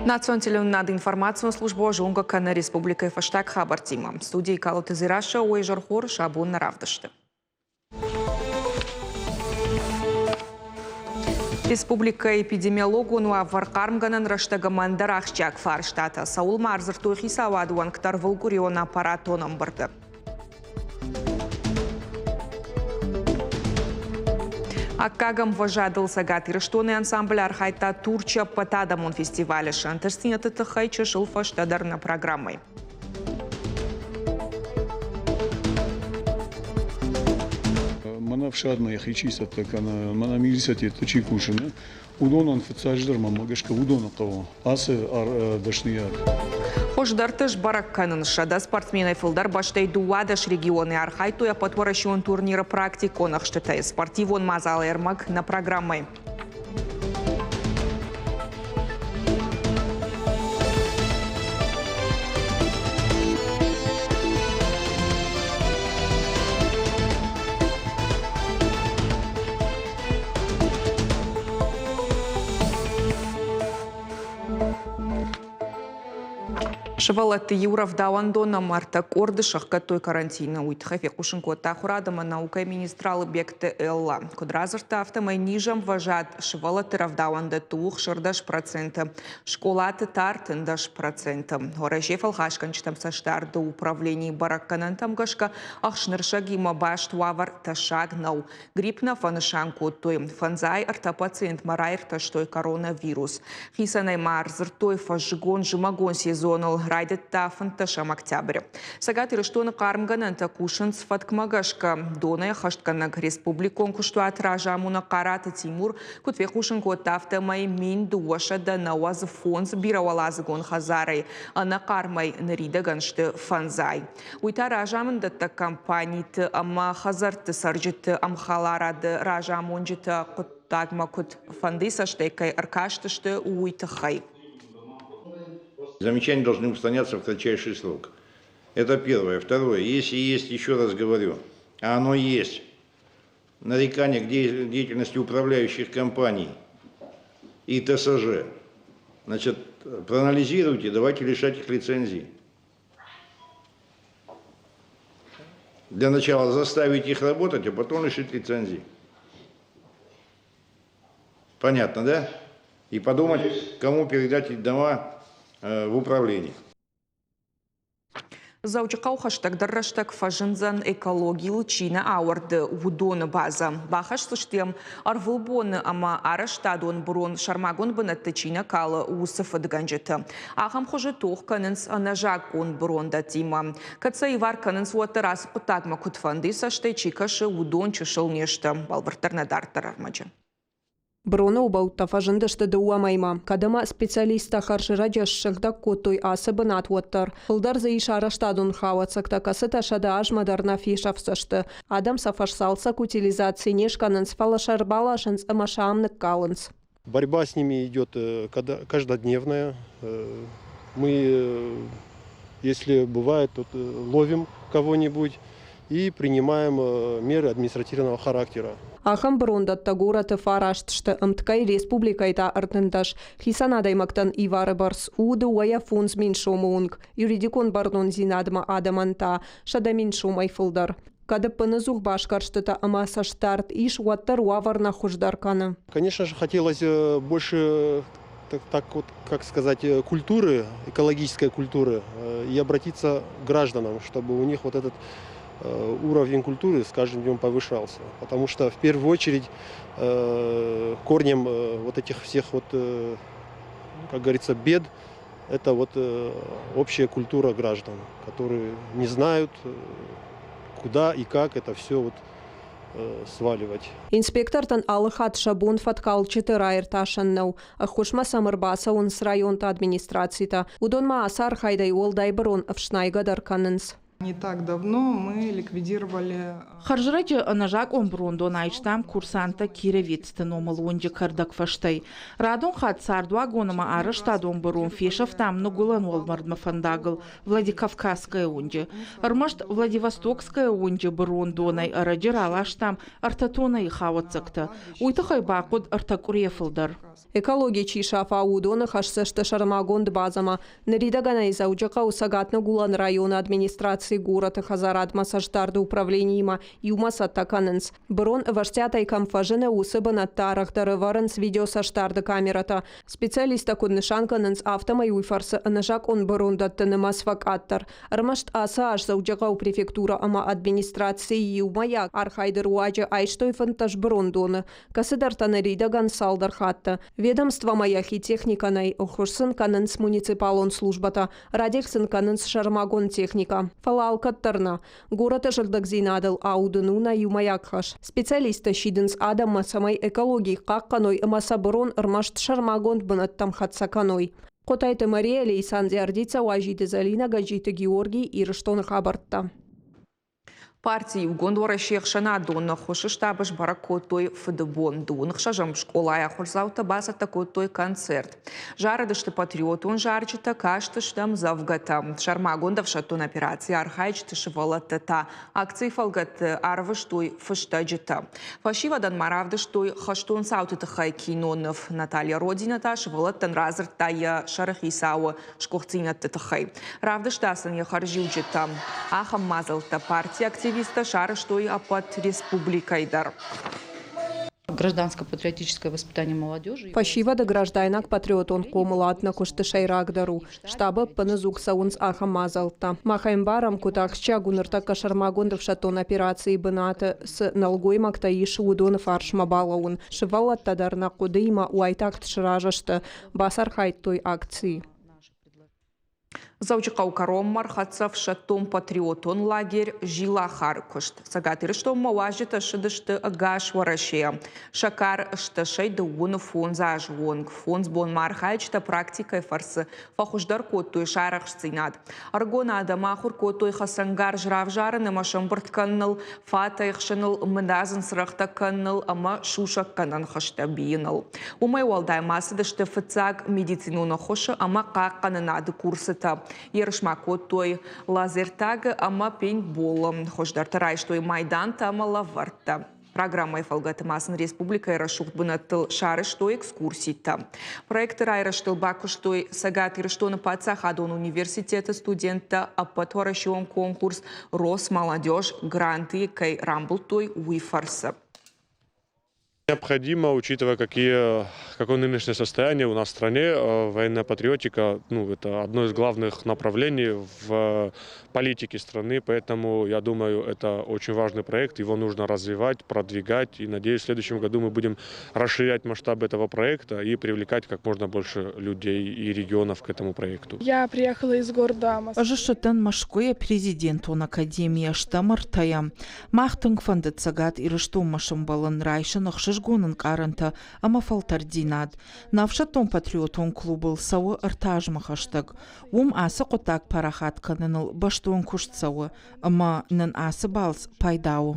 Национ телеуынынады информацион службӕ зонгӕ кӕны республикӕйы фӕстаг хабӕрттимӕ. Студийы Калоты Дзерассӕ уой зӕрхор сӕ бон нӕ равдысты. Республикӕйы эпидемиологон уавӕр хъармгӕнӕн рӕстӕг ӕмӕ ӕндӕр ахсджиаг фарстатӕ цӕуыл ма ӕрдзырдтой хицауады уӕнгтӕ ӕрвылкъуырион аппаратон ӕмбырды. Аккаг ӕмвӕзадыл Цӕгат Ирыстоны ансамбль архайдта Турчы ӕппӕтадӕмон фестивалы сӕнтыстдзинӕдты тыххӕй чысыл фӕстӕдӕр нӕ программӕйы. Мӕнӕ ӕфсадмӕ йӕхи чи цӕттӕ кӕны, мӕнӕ милицӕтетты чи кусы, уыдонӕн фыццаджыдӕр мӕнмӕ гӕсгӕ уыдоны хъӕуы ацы дӕсныйад. Хуыздӕрты сбӕрӕг кӕнын 100 спортсменӕй фылдӕр бӕстӕй 12 регионы архайдтой ӕппӕтуӕрӕсеон турниры практикон ӕхстытӕй. Спортивон мадзалы ӕрмӕг нӕ программӕйы. Сывӕллӕтты иу рӕвдауӕндон ӕмӕ ӕртӕ къорды сӕхгӕдтой карантины. Уый тыххӕй фехъусын кодта ахуырад ӕмӕ наукӕйы министр Алыбегты Элла. Куыд радзырдта, афтӕмӕй низӕмвӕзад сывӕллӕтты рӕвдауӕндӕтты у 16%, скъолаты та 13%. Уӕрӕсе фӕлхасгӕнджытӕм цӕстдарды управленийы бӕрӕггӕнӕнтӕм гӕсгӕ ӕхснырсӕгимӕ баст уавӕр тӕссаг нӕу. Грипп нӕ фӕнысан кодтой. Фӕндзай ӕртӕ пациентмӕ раиртӕстой коронавирус. Хицӕнӕй ма ӕрдзырдтой фӕззыгон-зымӕгон сезоныл, райдыдта 15 октябры. Цӕгат Ирыстоны хъармгӕнӕнтӕ кусынц фӕткмӕ гӕсгӕ. Донӕй ӕххӕстгӕнӕг республикон куыстуат разамонӕг Хъараты Тимур куыд фехъусын кодта, афтӕмӕй 1295 бирӕуӕладзыгон хӕдзарӕй ӕнӕхъармӕй ныридӕгӕн сты фӕндзай. Уый та разамынддӕттӕг компаниты ӕмӕ хӕдзӕртты цӕрджыты ӕмхӕларады разамонджытӕ хъуыддагмӕ куыд фӕндыйы цӕстӕй кӕй ӕркастысты, уый тыххӕй. Замечания должны устраняться в кратчайший срок. Это первое. Второе. Если есть, еще раз говорю, а оно есть, нарекания к деятельности управляющих компаний и ТСЖ, значит, проанализируйте, давайте лишать их лицензий. Для начала заставить их работать, а потом лишить лицензии. Понятно, да? И подумать, кому передать эти дома в управление. Дзӕуджыхъӕу хӕстӕгдӕр рӕстӕг фӕзындзӕн экологийыл чи нӕ ауӕрды, уыдоны базӕ. Бахӕсдзысты йӕм ӕрвылбоны ӕмӕ арӕзтадон бырон сӕрмагонд бынӕтты чи нӕ калы, уыцы фыдгӕнджыты. Ахӕм хуызы тох кӕнынц ӕнӕзакъон бырондӕттимӕ. Кӕд сӕ ивар кӕнынц, уӕддӕр ацы хъуыддагмӕ куыдфӕндыйы цӕстӕй чи кӕсы, уыдон чысыл не сты. Бӕлвырддӕр нӕ дарддӕр ӕрмӕджы. Броны обӕуттӕ фӕзындысты дыууӕ мӕймӕ, кӕд ӕмӕ специалисттӕ хӕрзрӕджы ссыгъдӕг кодтой ацы бынат, уӕддӕр. Фылдӕр дзы ис арӕзтадон хауӕццӕгтӕ, кӕцытӕ 100 азмӕ дӕр нӕ фесӕфдзысты. Адӕм сӕ фӕсцалцӕг утилизаци не скӕнынц, фӕлӕ сӕ ӕрбаласынц ӕмӕ сӕ ам ныккалынц. Борьба с ними идет каждодневная. Мы, если бывает, то ловим кого-нибудь и принимаем меры административного характера. Ахӕм бырондӕттӕ горӕты фараст сты, ӕмткӕй республикӕйы та 13. Хицӕн адӕймӕгтӕн ивары бӕрц у 2,5 мин сомы онг, юридикон бӕрнондзинадмӕ адӕмӕн та 100 000 сомӕй фылдӕр. Кӕд ӕппынӕдзух басгӕрстытӕ ӕмӕ цӕстдард ис, уӕддӕр уавӕр нӕ хуыздӕр кӕны. Конечно же, хотелось больше так вот, как сказать, культуры, экологической культуры и обратиться к гражданам, чтобы у них вот этот уровень культуры с каждым днем повышался. Потому что в первую очередь корнем вот этих всех вот, как говорится, бед это вот общая культура граждан, которые не знают, куда и как это все вот сваливать. Инспектортӕн алы хатт сӕ бон фӕткхалджыты раиртасӕн нӕу. Ӕххуысмӕ сӕм ӕрбацӕуынц районты администрацитӕ. Уыдон ма ацы архайдӕй уӕлдай бырон ӕфснайгӕ дӕр кӕнынц. Не так давно мы ликвидировали Хӕрзрӕджы ӕнӕзакъон брондон айстам курсанттӕ Кировецты номыл уынджы кӕрдӕгфӕзтӕй. Радон хатт цардуагон ӕмӕ арӕзтадон бырон фесӕфтам ныгуылӕн уӕлмӕрдмӕ фӕндагыл Владикавказская уынджы. Ӕрмӕст Владивостокская уынджы бырондонӕй ӕрӕджы раластам ӕртӕ тоннӕйы хауӕццӕгтӕ. Уый тыххӕй бахъуыд ӕртӕ къуырийӕ фылдӕр. Экологи чи сафа, уыдоны хӕсдзысты сӕрмагонд базӕмӕ. Ныридӕгӕнӕй Дзӕуджыхъӕуы Цӕгат-Ныгуылӕн районы администрацийы горӕты хӕдзарадмӕ цӕстдарды управлениимӕ иумӕ цӕттӕ кӕнынц. Бырон ӕвӕстиатӕй кӕм фӕзыны, уыцы бынӕтты арӕхдӕр ӕвӕрынц видеоцӕстдарды камерӕтӕ. Специалисттӕ куыд нысан кӕнынц, афтӕмӕй уый фӕрцы ӕнӕзакъон бырондӕтты нымӕц фӕкъаддӕр. Ӕрмӕст ацы аз Дзӕуджыхъӕуы префектурӕ ӕмӕ администрацийы иумӕйаг архайды руаджы айстой 15 бырондоны. Кӕцыдӕртӕ ныридӕгӕн цалдӕр хатты. Ведомствомӕ йӕхи техникӕ нӕй, ӕххуыс сын кӕнынц муниципалон службӕтӕ, радих сын кӕнынц сӕрмагонд техникӕ. Фӕлӕ алкӕддӕр нӕ. Горӕты сыгъдӕгдзинадыл аудын у нӕ иумӕйаг хӕс. Специалисттӕ сидынц адӕммӕ, цӕмӕй экологи хъахъхъӕной ӕмӕ сӕ бырон ӕрмӕст сӕрмагонд бынӕттӕм хӕццӕ кӕной. Хъотайты Мария, Лейсан Зиардица, Уазиты Зӕлинӕ, Гӕджиты Георгий, Ирыстоны хабӕрттӕ. Парти Иугонд Уӕрӕсе ӕхсӕнадон ӕххуысы штабы сбӕрӕг кодтой фыдыбон. Дыууын ӕхсӕзӕм скъолайы ахуырдзаутӕ бацӕттӕ кодтой концерт. Зарыдысты патриотон зарджытӕ, кастысты ӕмдзӕвгӕтӕ. Сӕрмагонд ӕфсӕддон операцийы архайджыты сывӕллӕттӕ та акцийы фӕлгӕтты арвыстой фыстӕджытӕ. Фӕсивӕдӕн ма равдыстой хӕстон цауты тыххӕй киноныв. Наталья Родина та сывӕллӕттӕн радзырдта йӕ сӕрыхицауы сгуыхтдзинӕдты тыххӕй. Равдыста сын йӕ хӕрзиуджытӕ. Ахӕм мадзӕлттӕ партийы активисттӕ сарӕзтой ӕппӕт республикӕйы дӕр. Гражданско-патриотическое воспитание молодежи. Фӕсивӕды граждайнаг-патриотон хъомылад нӕ куысты сӕйрагдӕр у. Штабы ӕппынӕдзух цӕуынц ахӕм мадзӕлттӕ. Мах ӕмбарӕм, куыд ахсджиаг у ныртӕккӕ сӕрмагонд ӕфсӕддон операцийы бынаты цы нӕлгоймӕгтӕ ис, уыдоны фарсмӕ балӕууын. Сывӕллӕттӕ дӕр нӕ хъуыдыимӕ уайтагъд сразы сты, бацархайдтой акцийы. Дзӕуджыхъӕуы кӕронмӕ ӕрхӕццӕ ӕфсӕддон-патриотон лагерь Зилахары куыст. Цӕгат Ирыстонмӕ уазджытӕ ссыдысты ӕгас Уӕрӕсейӕ. Сӕкӕр стӕсӕй дыууын фондз азы онг. Фондз бонмӕ архайджытӕ практикӕйы фӕрцы фӕхуыздӕр кодтой сӕ арӕхстдзинад. Ӕрыгон адӕм ахуыр кодтой хӕцӕнгарз равзарын ӕмӕ сӕмбырд кӕныныл, фат ӕхсыныл, мыдадзын цырӕгътӕ кӕныныл ӕмӕ сусӕггӕнӕн хызтӕ бийыныл. Уымӕй уӕлдай ма цыдысты фыццаг медицинон ӕххуысы ӕмӕ хъахъхъӕнынады курсытӕ. Ерыс ма кодтой лазертагы ӕмӕ пейнтболы. Хуыздӕртӕ райстой майдантӕ ӕмӕ лӕвӕрттӕ. Программӕйы фӕлгӕты ма сын республикӕйы рӕсугъд бынӕттыл сарӕзтой экскурситӕ. Проекты райрӕзтыл бакуыстой Цӕгат Ирыстоны паддзахадон университеты студенттӕ ӕппӕтуӕрӕсеон конкурс «Росмолодежь» гранты кӕй рамбылдтой, уый фӕрцы. Необходимо, учитывая, какое нынешнее состояние у нас в стране, военная патриотика, ну, это одно из главных направлений в политике страны, поэтому, я думаю, это очень важный проект, его нужно развивать, продвигать, и, надеюсь, в следующем году мы будем расширять масштаб этого проекта и привлекать как можно больше людей и регионов к этому проекту. Я приехала из города Москвы. Ӕз ссыдтӕн Мӕскуыйӕ президентон академийӕ стӕм ӕртӕйӕ. Мах тынг фӕндыд Цӕгат Ирыстонмӕ сӕмбӕлын, райсын ӕхсызгон ӕнкъарӕнтӕ ӕмӕ фӕлтӕрддзинад. Нӕ ӕфсӕддон-патриотон клубыл цӕуы ӕртӕ азмӕ хӕстӕг. Уым ацы хъуыддаг парахат кӕныныл бӕстон куыст цӕуы, ӕмӕ нын ацы балц пайда у.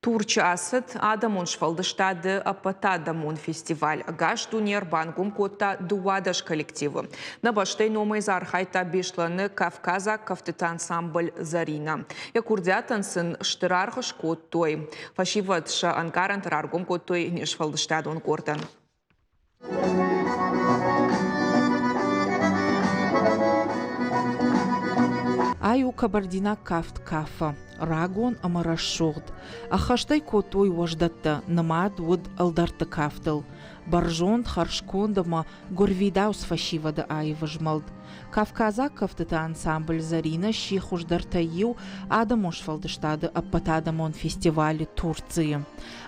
Турчы ацыд адӕмон сфӕлдыстады ӕппӕтадӕмон фестиваль. Ӕгас дуне ӕрбангом кодта 12 коллективы. Нӕ бӕстӕйы номӕй дзы архайдта Беслӕны кавказаг кӕфтыты ансамбль «Зарина». Йӕ курдиатӕн сын стыр аргъ скодтой. Фӕсивӕд сӕ ӕнкъарӕнтӕ раргом кодтой не сфӕлдыстадон къордӕн. Ай у кабардинаг кафт Кафа, рагон ӕмӕ рӕсугъд. Ӕххӕст ӕй кодтой уӕздӕттӕ, нымад уыд ӕлдӕртты кафтыл. Бӕрзонд, хӕрзконд ӕмӕ гуырвидауц фӕсивӕды аив змӕлд. Кавказаг кӕфтыты ансамбль «Заринӕ» сси хуыздӕртӕй иу адӕмон сфӕлдыстады ӕппӕтадӕмон фестивалы Турцийы.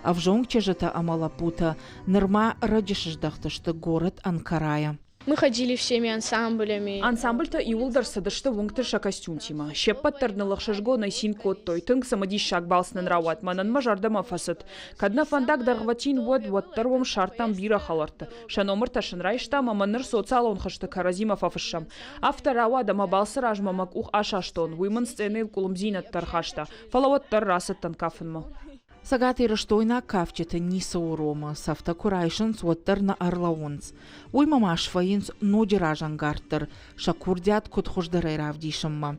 Ӕвзонг чызджытӕ ӕмӕ лӕппутӕ нырма ӕрӕджы сыздӕхтысты горӕт Анкарайӕ. Мы ходили всеми ансамблями. Ансамбльтӕ иууылдӕр цыдысты уынгты сӕ костюмтимӕ. Се ппӕт дӕр ныл ӕхсызгонӕй цин кодтой. Тынг цымыдиссаг балц нын рауад, мӕнӕн мӕ зӕрдӕмӕ фӕцыд. Кӕд нӕ фӕндаг дӕргъвӕтин уӕд, уӕддӕр уым ссардтам бирӕ хӕлӕртты. Сӕ номыртӕ сын райстам ӕмӕ ныр социалон хызты кӕрӕдзимӕ фӕфыссӕм. Афтӕ рауад ӕмӕ балцы размӕ мӕ къух асастон, уый мын сценӕйыл къуылымдзинӕдтӕ ӕрхаста, фӕлӕ уӕддӕр рацыдтӕн кафынмӕ. Цӕгатирыстойнаг кафджыты ницы уромы, цӕфтӕ куы райсынц, уӕддӕр нӕ ӕрлӕууынц. Уый ма ма свӕййынц ноджы разӕнгарддӕр, сӕ курдиат куыд хуыздӕрӕй равдисынмӕ.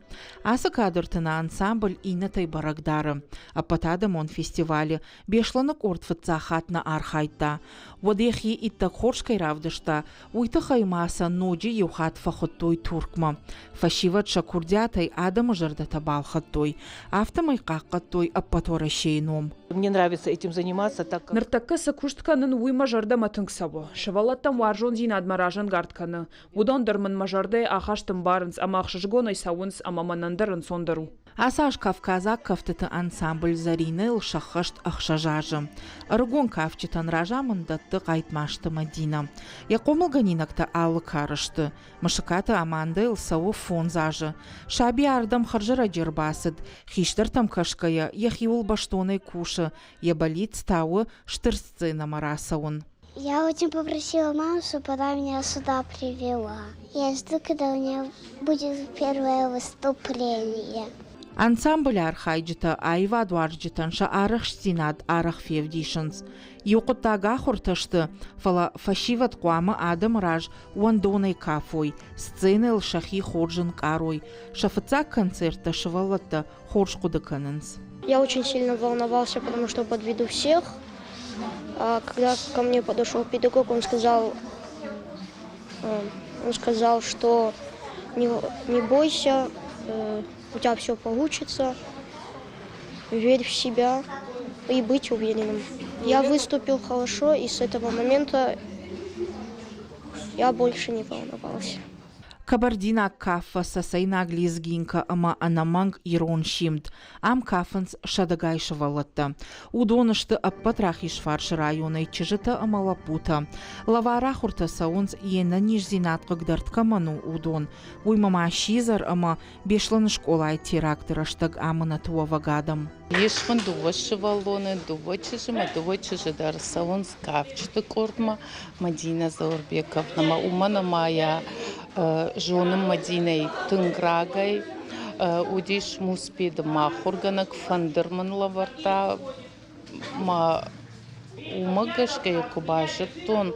Ацы кадрты нӕ ансамбль иннӕтӕй бӕрӕг дары. Ӕппӕтадӕмон фестивалы Беслӕны къорд фыццаг хатт нӕ архайдта. Уӕд йӕхи иттӕг хорз кӕй равдыста, уый тыххӕй ма сӕ ноджы иу хатт фӕхуыдтой Туркмӕ. Фӕсивӕд сӕ курдиатӕй адӕмы зӕрдӕтӕ балхӕдтой, афтӕмӕй хъахъхъӕдтой ӕппӕт Уӕрӕсейы ном. Мне нравится этим заниматься, так как... Ныртӕккӕ цы куыст кӕнын, уый мӕ зӕрдӕмӕ тынг цӕуы. Сывӕллӕттӕм уарзондзинадмӕ разӕнгард кӕны. Уыдон дӕр мын мӕ зӕрдӕйы ахаст ӕмбарынц ӕмӕ ӕхсызгонӕй цӕуынц ӕмӕ мӕнӕн дӕр ӕнцондӕр у. Ацы аз кавказаг кӕфтыты ансамбль «Зӕринӕ-йыл сӕххӕст 6 азы. Ӕрыгон кафджытӕн разамынд дӕтты Хъайтмазты Мӕдинӕ. Йӕ хъомылгӕнинӕгтӕ алы кары сты. Мысыкаты Амандӕйыл цӕуы 5 азы. Саби ардӕм хӕрзӕрӕджы ӕрбацыд. Хистӕртӕм кӕсгӕйӕ, йӕхиуыл бӕстонӕй кусы. Йӕ бӕллиц та у стыр сценӕмӕ рацӕуын. Я очень попросила маму, чтобы она меня сюда привела. Я жду, когда у меня будет первое выступление. Ансамблы архайджытӕ аивадуарзджытӕн сӕ арӕхстдзинад арӕх февдисынц. Иу хъуыддаг ахуыртӕ сты, фӕлӕ фӕсивӕд хъуамӕ адӕмы раз уӕндонӕй кафой, сценӕйыл сӕхи хорз ӕнкъарой. Сӕ фыццаг концерттӕ сывӕллӕттӕ хорз хъуыды кӕнынц. Я очень сильно волновался, потому что подведу всех. А когда ко мне подошел педагог, он сказал, что не бойся, у тебя все получится, верь в себя и быть уверенным. Я выступил хорошо, и с этого момента я больше не волновался. Кабардинаг кафа, цӕцӕйнаг лезгинкӕ ӕмӕ ӕнӕмӕнг ирон симд. Ам кафынц сӕдӕгай сывӕллӕттӕ. Уыдон сты ӕппӕт Рахизфарсы районӕй чызджытӕ ӕмӕ лӕппутӕ. Лӕвар ахуыртӕ цӕуынц, йе нӕниздзинад хъыгдард кӕмӕн у, уыдон. Уый ма сидзӕр ӕмӕ Беслӕны скъолайы теракты рӕстӕг амынӕты уӕвӕг адӕм. Ис мын дыууӕ сывӕллоны, дыууӕ чызджы мӕ дыууӕ чызджы дӕр цӕуынц кафджыты къордмӕ Мадинӕ Заурбековнамӕ, уымӕн ӕмӕ йӕ зонын Мадинӕйы тынг рагӕй. Уыдис муспеды мӕ ахуыргӕнӕг, фӕндыр мын лӕвӕрдта. Мӕ уымӕ гӕсгӕ йӕ куы базыдтон,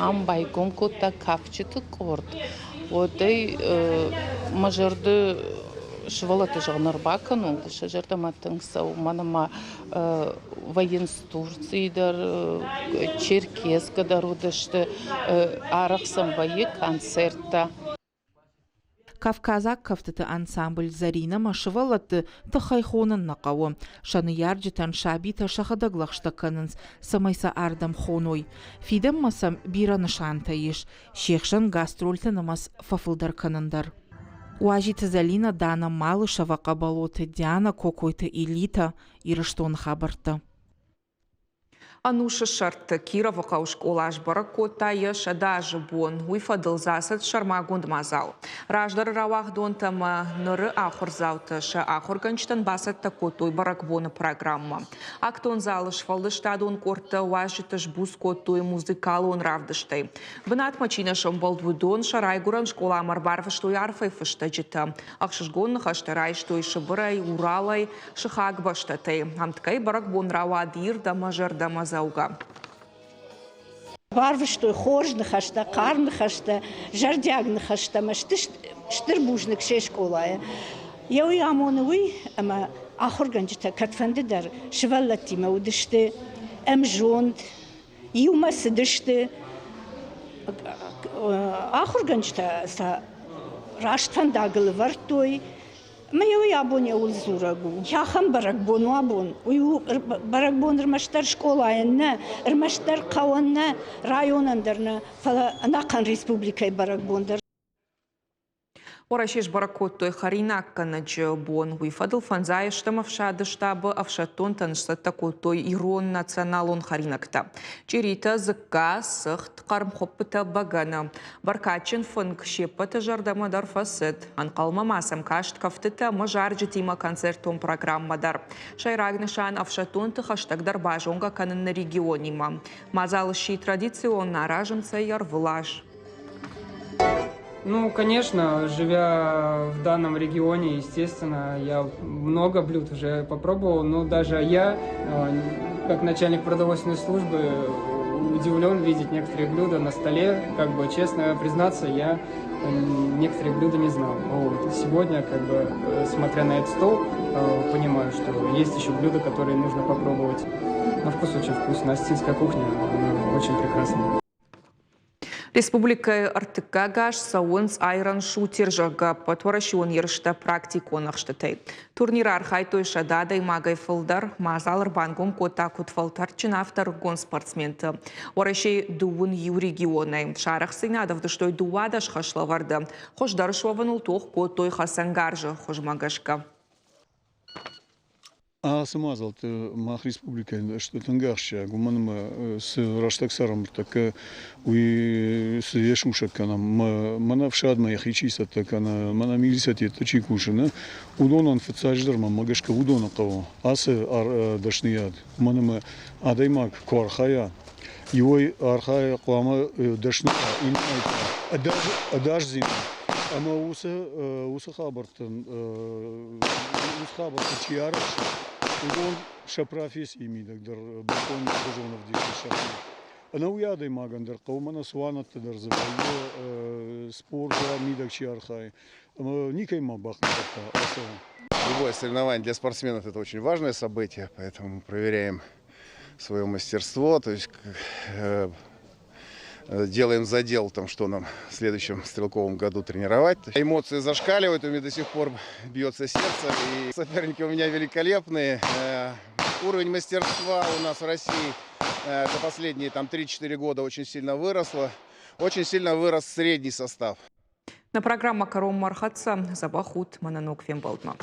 ам байгом кодта кафджыты къорд, уӕд ӕй мӕ зӕрды сывӕллӕтты зӕгъын ӕрбакӕнон, сӕ зӕрдӕмӕ тынг цӕуы, уымӕн ӕмӕ вӕййынц Турцийы дӕр, Черкесскы дӕр уыдысты, арӕх сӕм вӕййы концерттӕ. Кавказаг кӕфтыты ансамбль «Зӕринӕ»-мӕ сывӕллӕтты тыххӕй хонын нӕ хъӕуы. Сӕ ныййарджытӕн сабитӕ сӕхӕдӕг лӕгъстӕ кӕнынц, цӕмӕй сӕ ардӕм хоной. Фидӕнмӕ сӕм бирӕ нысантӕ ис, се хсӕн гастрольты нымӕц фӕфылдӕр кӕнын дӕр. Уазиты Зӕлинӕ, Дана Малышева, Хъӕбӕлоты Диана, Кокойты Элита, Ирыстоны хабӕрттӕ. Ӕнусы сӕрты Кировыхъӕуы скъола сбӕрӕг кодта йӕ 100 азы бон. Уый фӕдыл дзы ацыд сӕрмагонд мадзал. Раздӕры рауагъдонтӕ ӕмӕ ныры ахуырдзаутӕ сӕ ахуыргӕнджытӕн бацӕттӕ кодтой бӕрӕгбоны программӕ. Актон залы сфӕлдыстадон къордтӕ уазджыты сбуц кодтой музыкалон равдыстӕй. Бынатмӕ чи нӕ сӕмбӕлд, уыдон сӕ райгуырӕн скъоламӕ ӕрбарвыстой арфӕйы фыстӕджытӕ. Ӕхсызгон ныхӕстӕ райстой Сыбырӕй, Уралӕй, сыхаг бӕстӕтӕй. Ӕмткӕй бӕрӕгбон рауад ирд ӕмӕ зӕрдӕмӕдзӕугӕ. Барвыстой хорз ныхӕстӕ, хъарм ныхӕстӕ, зӕрдиаг ныхӕстӕ ӕмӕ стыр бузныг се скъолайы. Йӕ уый амоны уый, ӕмӕ ахуыргӕнджытӕ кӕдфӕнды дӕр сывӕллӕттимӕ уыдысты ӕмзонд, иумӕ цыдысты. Ахуыргӕнджытӕ сӕ раст фӕндагыл ӕвӕрдтой, Ӕмӕ йӕ уый абон йӕ дзурӕг у. Ахӕм бӕрӕгбон у абон. Уый у бӕрӕгбон ӕрмӕстдӕр скъолайӕн нӕ, ӕрмӕстдӕр хъӕуӕн нӕ, районӕн дӕр нӕ, фӕлӕ ӕнӕхъӕн республикӕйы бӕрӕгбон дӕр. Уӕрӕсе сбӕрӕг кодтой хӕринаггӕнӕджы бон. Уый фӕдыл фӕндзай ӕстӕм ӕфсады штабы ӕфсӕддонтӕн сцӕттӕ кодтой ирон националон хӕринӕгтӕ. Чъиритӕ, дзыкка, цыхт, хъӕрмхуыппытӕ, бӕгӕны. Бӕркадджын фынг се ппӕты зӕрдӕмӕ дӕр фӕцыд. Ӕнхъӕлмӕ ма сӕм каст кӕфтытӕ ӕмӕ зарджытимӕ концертон программӕ дӕр. Сӕйраг нысан ӕфсӕддонты хӕстӕгдӕр базонгӕ кӕнын нӕ регионимӕ. Мадзал сси традицион, аразынц ӕй ӕрвылаз. Ну, конечно, живя в данном регионе, естественно, я много блюд уже попробовал, но даже я, как начальник продовольственной службы, удивлен видеть некоторые блюда на столе. Как бы, честно признаться, я некоторые блюда не знал. Вот. Сегодня, как бы, смотря на этот стол, понимаю, что есть еще блюда, которые нужно попробовать. На вкус очень вкусно. Осетинская кухня, она очень прекрасная. Республикӕйы ӕртыккаг аз цӕуынц Айрон Шутер, зӕгъгӕ, ӕппӕтуӕрӕсеон ерыстӕ практикон ӕхстытӕй. Турниры архайдтой 100 адӕймагӕй фылдӕр. Мадзал ӕрбангом кодта куыд фӕлтӕрдджын, афтӕ ӕрыгон спортсменты. Уӕрӕсейы дыууын иу регионӕй сӕ арӕхстдзинад ӕвдыстой 12 хӕслӕвӕрды. Хуыздӕр суӕвыныл тох кодтой хӕцӕнгарзы хуызмӕ гӕсгӕ. Ацы мадзӕлтты мах республикӕйӕн сты тынг ахсджиаг, уымӕн ӕмӕ цы рӕстӕг цӕрӕм ныртӕккӕ, уый цы йӕ сусӕг кӕнӕм, мӕнӕ ӕфсадмӕ йӕхи чи цӕттӕ кӕны, мӕнӕ милициатетты чи кусы, нӕ, уыдонӕн фыццаджыдӕр мӕнмӕ гӕсгӕ уыдоны хъӕуы ацы дӕсныйад, уымӕн ӕмӕ адӕймаг куы архайа, иуӕй архайа хъуамӕ дӕсны уа, иннӕмӕй та ӕдасдзинад. Ӕмӕ уыцы хабӕрттӕн, уыцы хабӕртты чи арӕхсы, уыдон сӕ профессийы мидӕг дӕр бынтон хуызон ӕвдисынц сӕхи. Ӕнӕуый адӕймагӕн дӕр хъӕуы мӕнӕ цуанӕтты дӕр дзы вӕййы спорты мидӕг чи архайы. Ӕмӕ никӕй ма бахъыгдардта ацы Любое соревнование для спортсменов – это очень важное событие, поэтому мы проверяем свое мастерство, то есть делаем задел, там, что нам в следующем стрелковом году тренировать. Эмоции зашкаливают, у меня до сих пор бьется сердце, и соперники у меня великолепные. Уровень мастерства у нас в России за последние там, 3-4 года очень сильно выросло. Очень сильно вырос средний состав. Нӕ программӕ кӕронмӕ ӕрхӕццӕ. Дзӕбӕх ут мӕнӕ ног фембӕлдмӕ.